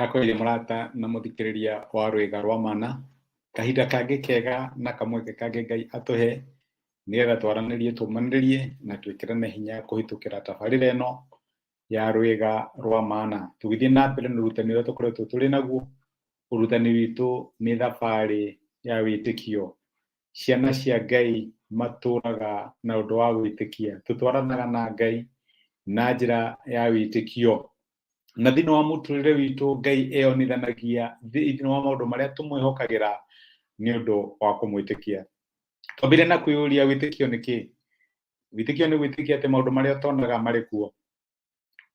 Ndakũgeithia mũrata na mũthikĩrĩria wa Rwĩga rwa Mana, kahinda kangĩ kega na kamweke kangĩ Ngai atũhe nĩgetha twaranĩrie, tũmanĩrĩrie na twĩkĩrane hinya kũhĩtũkĩra tabarĩra ĩno ya Rwĩga rwa Mana. Tũgĩthiĩ na mbere na ũrutani ũrĩa tũkoretwo tũrĩ naguo, ũrutani witũ nĩ thabarĩ ya wĩtĩkio. Ciana cia Ngai matũraga na ũndũ wa gwĩtĩkia. Tũtwaranaga na Ngai na njĩra ya wĩtĩkio. Na thĩinĩ wa mũtũrĩre witũ Ngai eyonithanagia thĩinĩ wa maũndũ marĩa tũmwĩhokagĩra nĩ ũndũ wa kũmwĩtĩkia. Twambire na kwĩyũria wĩtĩkio nĩ kĩĩ? Wĩtĩkio nĩ gwĩtĩkia atĩ maũndũ marĩa ũtonaga marĩ kuo.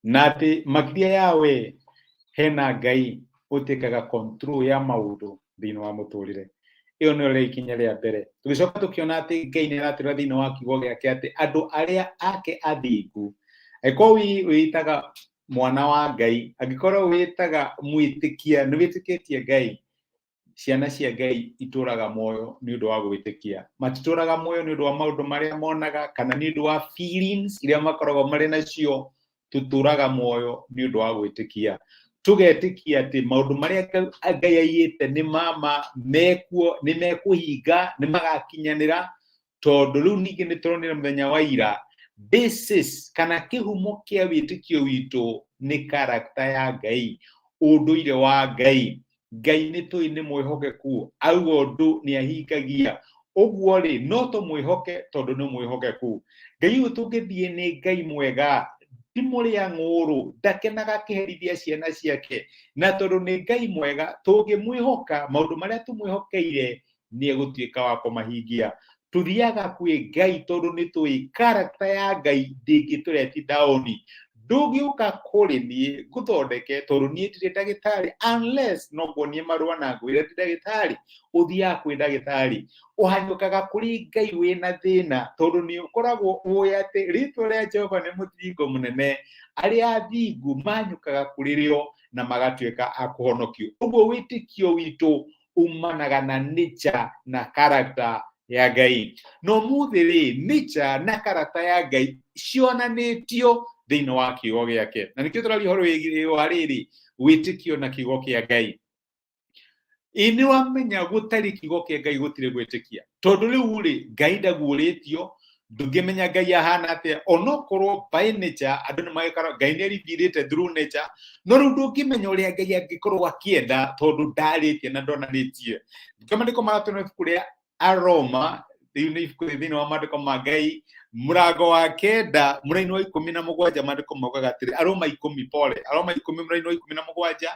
Na atĩ makĩria ya we hena Ngai ũtĩkaga control ya maũndũ thĩinĩ wa mũtũrĩre. Ĩyo nĩyo rĩa ikinya rĩa mbere. Tũgĩcoka tũkĩona atĩ Ngai nĩ aratwĩra thĩinĩ wa kiugo gĩake atĩ andũ arĩa ake athingu, angĩkorwo wĩĩtaga mwana wa Ngai, angĩkorwo wĩĩtaga mwĩtĩkia, nĩ wĩtĩkĩtie Ngai, ciana cia Ngai itũraga muoyo nĩ ũndũ wa gwĩtĩkia. Matitũraga muoyo nĩ ũndũ wa maũndũ marĩa monaga kana nĩ ũndũ wa feelings iria makoragwo marĩ nacio. Tũtũraga muoyo nĩ ũndũ wa gwĩtĩkia. Tũgetĩkia atĩ maũndũ marĩa Ngai aigĩte nĩ mama mekuo, nĩ mekũhinga, nĩ magakinyanĩra. Tondũ rĩu ningĩ nĩ tũronire mũthenya wa ira, basis kana kĩhumo kĩa wĩtĩkio witũ nĩ character ya Ngai, ũndũire wa Ngai. Ngai nĩ tũĩ nĩ mwĩhokeku, auga ũndũ nĩ ahingagia. Ũguo rĩ, no tũmwĩhoke tondũ nĩ mwĩhokeku. Ngai ũyũ tũngĩthiĩ nĩ Ngai mwega, ti mũrĩa ng'ũrũ, ndakenaga akĩherithia ciana ciake. Na tondũ nĩ Ngai mwega, tũngĩmwĩhoka maũndũ marĩa tũmwĩhokeire nĩ egũtuĩka wa kũmahingia. Tũthiaga kwĩ Ngai tondũ nĩ tũĩ character ya Ngai ndĩngĩtũreti down. Ndũngĩũka kũrĩ niĩ ngũthondeke tondũ niĩ ndirĩ ndagĩtarĩ, unless no nguonie marũa na ngwĩre ndi ndagĩtarĩ. Ũthiaga kwĩ ndagĩtarĩ, ũhanyũkaga kũrĩ Ngai wĩna thĩna tondũ nĩ ũkoragwo ũĩ atĩ rĩtwa rĩa Jehova nĩ mũthiringo mũnene, arĩa athingu manyũkaga kũrĩ rĩo na magatuĩka a kũhonokio. Ũguo wĩtĩkio witũ umanaga na nature na character ya Ngai. Na ũmũthĩ rĩ, nature na character ya Ngai cionanĩtio thĩinĩ wa kiugo gĩake. Na nĩkĩo tũraria ũhoro wĩgiĩ wa rĩrĩ, wĩtĩkio na kiugo kĩa Ngai. Ĩ nĩ wamenya gũtarĩ kiugo kĩa Ngai gũtirĩ gwĩtĩkia. Tondũ rĩu rĩ, Ngai ndaguũrĩtio, ndũngĩmenya Ngai ahana atĩa, onokorwo by nature andũ nĩ magĩkoragwo Ngai nĩ revealĩte through nature, no rĩu ndũngĩmenya ũrĩa Ngai angĩkorwo akĩenda tondũ ndarĩtie na ndonanĩtie. Nĩkĩo maandĩko maratwĩra ibuku rĩa Aroma, rĩu nĩ ibuku rĩ thĩinĩ wa maandĩko ma Ngai, mũrango wa 9 mũraini wa 17, maandĩko maugaga atĩrĩ, Aroma 10, pole, Aroma 10 mũraini wa 17,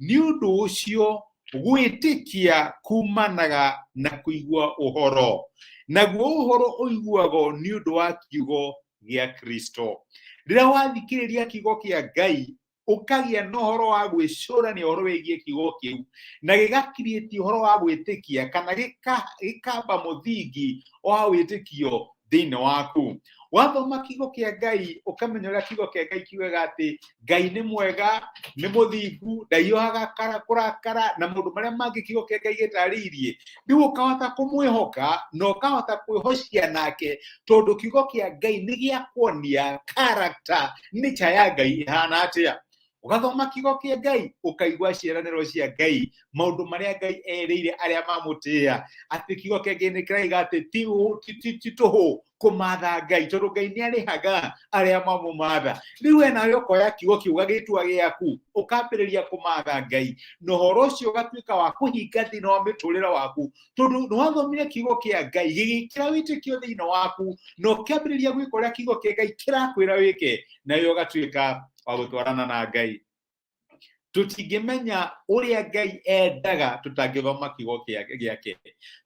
nĩ ũndũ ũcio gwĩtĩkia kumanaga na kũigua ũhoro, naguo ũhoro ũiguagwo nĩ ũndũ wa kiugo gĩa Kristo. Rĩrĩa wathikĩrĩria kiugo kĩa Ngai, ũkagĩa na ũhoro wa gwĩcũrania ũhoro wĩgiĩ kiugo kĩu, na gĩgakiriĩtia ũhoro wa gwĩtĩkia kana gĩkamba mũthingi wa wĩtĩkio thĩinĩ waku. Wathoma kiugo kĩa Ngai, ũkamenya ũrĩa kiugo kĩa Ngai kiugaga atĩ Ngai nĩ mwega, nĩ mũthingu, ndahiũhaga kũrakara, na maũndũ marĩa mangĩ kiugo kĩa Ngai gĩtarĩirie. Rĩu ũkahota kũmwĩhoka na ũkahota kwĩhocia nake, tondũ kiugo kĩa Ngai nĩ gĩa kuonia character, nature ya Ngai ĩhana atĩa. Ũgathoma kiugo kĩa Ngai, ũkaigua ciĩranĩro cia Ngai, maũndũ marĩa Ngai erĩire arĩa mamũtĩĩa, atĩ kiugo kĩa Ngai nĩ kĩraiga atĩ ti tũhũ kũmatha Ngai, tondũ Ngai nĩ arĩhaga arĩa mamũmatha. Rĩu we nawe ũkoya kiugo kĩu ũgagĩtua gĩaku, ũkambĩrĩria kũmatha Ngai, na ũhoro ũcio ũgatuĩka wa kũhinga thĩinĩ wa mĩtũrĩre waku, tondũ nĩ wathomire kiugo kĩa Ngai gĩgĩkĩra wĩtĩkio thĩinĩ waku, na ũkĩambĩrĩria gwĩka ũrĩa kiugo kĩa Ngai kĩrakwĩra wĩke, nawe ũgatuĩka wa gũtwarana na Ngai. Tũtingĩmenya ũrĩa Ngai endaga tũtangĩthoma kiugo gĩake.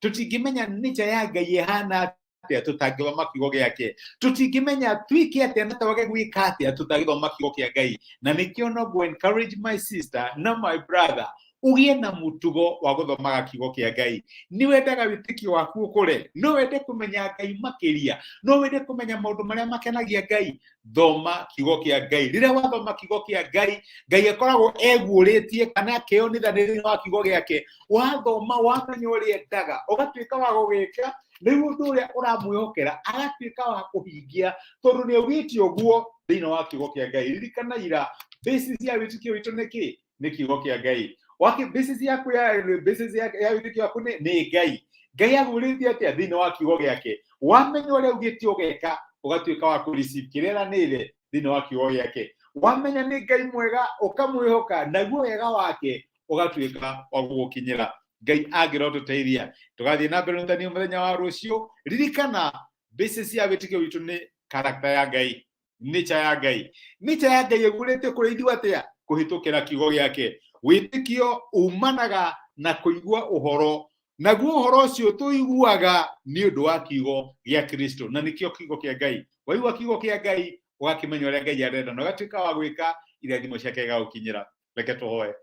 Tũtingĩmenya nature ya Ngai ĩhana atĩa tũtangĩthoma kiugo gĩake. Tũtingĩmenya twĩke atĩa na twage gwĩka atĩa tũtangĩthoma kiugo kĩa Ngai. Na nĩkĩo no ngũ encourage my sister na my brother, ũgĩe na mũtugo wa gũthomaga kiugo kĩa Ngai. Nĩ wendaga wĩtĩkio waku ũkũre, no wende kũmenya Ngai makĩria, no wende kũmenya maũndũ marĩa makenagia Ngai, thoma kiugo kĩa Ngai. Rĩrĩa wathoma kiugo kĩa Ngai, Ngai akoragwo eguũrĩtie kana akeyonithania thĩinĩ wa kiugo gĩake. Wathoma wamenya ũrĩa endaga, ũgatuĩka wa gũgĩka, rĩu ũndũ ũrĩa ũramwĩhokera agatuĩka wa kũhingia, tondũ nĩ augĩte ũguo thĩinĩ wa kiugo kĩa Ngai. Ririkana ira, basis ya wĩtĩkio witũ nĩ kĩ? Nĩ kiugo kĩa Ngai. Waki basis yaku ya basis ya wĩtĩkio waku nĩ Ngai. Ngai aguũrĩtie atĩa thĩinĩ wa kiugo gĩake? Wamenya ũrĩa augĩte ũgeka, ũgatuĩka wa kũ receive kĩrĩa eranĩire thĩinĩ wa kiugo gĩake. Wamenya nĩ Ngai mwega, ũkamwĩhoka, naguo wega wake ũgatuĩka wa gũgũkinyĩra. Ngai angĩrotũteithia, tũgathiĩ na mbere ũrutani mũthenya wa rũciũ. Ririkana, basis ya wĩtĩkio witũ nĩ character ya Ngai, nature ya Ngai. Nature ya Ngai ĩguũrĩtio kũrĩ ithuĩ atĩa? Kũhĩtũkĩra kiugo gĩake. Wĩtĩkio umanaga na kũigua ũhoro, naguo ũhoro ũcio tũiguaga nĩ ũndũ wa kiugo gĩa Kristo, na nĩkĩo kiugo kĩa Ngai. Waigua kiugo kĩa Ngai, ũgakĩmenya ũrĩa Ngai arenda na ũgatuĩka wa gwĩka, irathimo ciake igagũkinyĩra. Reke tũhoe.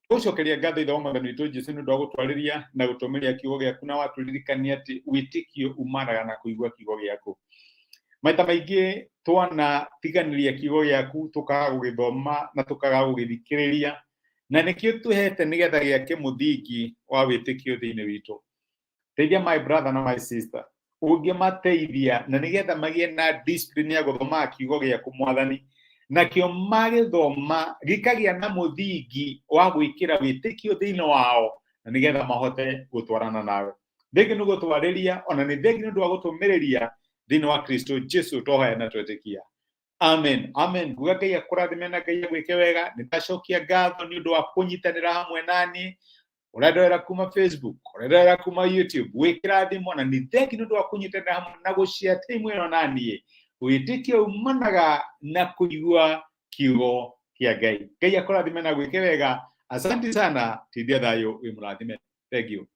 Tũgũcokeria ngatho Ithe wa Mwathani witũ Jesu nĩ ũndũ wa gũtwarĩria na gũtũmĩria kiugo gĩaku, na watũririkania atĩ wĩtĩkio umanaga na kũigua kiugo gĩaku. Maita maingĩ twanatiganĩria kiugo gĩaku, tũkaga gũgĩthoma na tũkaga gũgĩthikĩrĩria, na nĩkĩo tũhete nĩgetha gĩake mũthingi wa wĩtĩkio thĩinĩ witũ. Teithia my brother na my sister, ũngĩmateithia na nĩgetha magĩe na discipline ya gũthomaga kiugo gĩaku Mwathani, nakĩo magĩthoma gĩkagĩa na mũthingi wa gwĩkĩra wĩtĩkio thĩinĩ wao, na nĩgetha mahote gũtwarana nawe. Thengi nĩ gũtwarĩria, ona nĩ thengi nĩ ũndũ wa gũtũmĩrĩria thĩinĩ wa Kristo Jesu, twahoya na twetĩkia. Amen, amen. Nguga Ngai akũrathime na Ngai agwĩke wega. Nĩ ndacokia ngatho nĩ ũndũ wa kũnyitanĩra hamwe naniĩ, ũrendorera kuma Facebook, ũrendorera kuma YouTube, wĩkĩra thimũ, na nĩ thengi nĩ ũndũ wa kũnyitanĩra hamwe na gũcia timu ĩno naniĩ. Wĩtĩkio umanaga na kũigua kiugo kĩa Ngai. Ngai akũrathime na gwĩke wega. Asante sana, tindia thayũ, wĩ mũrathime. Thank you.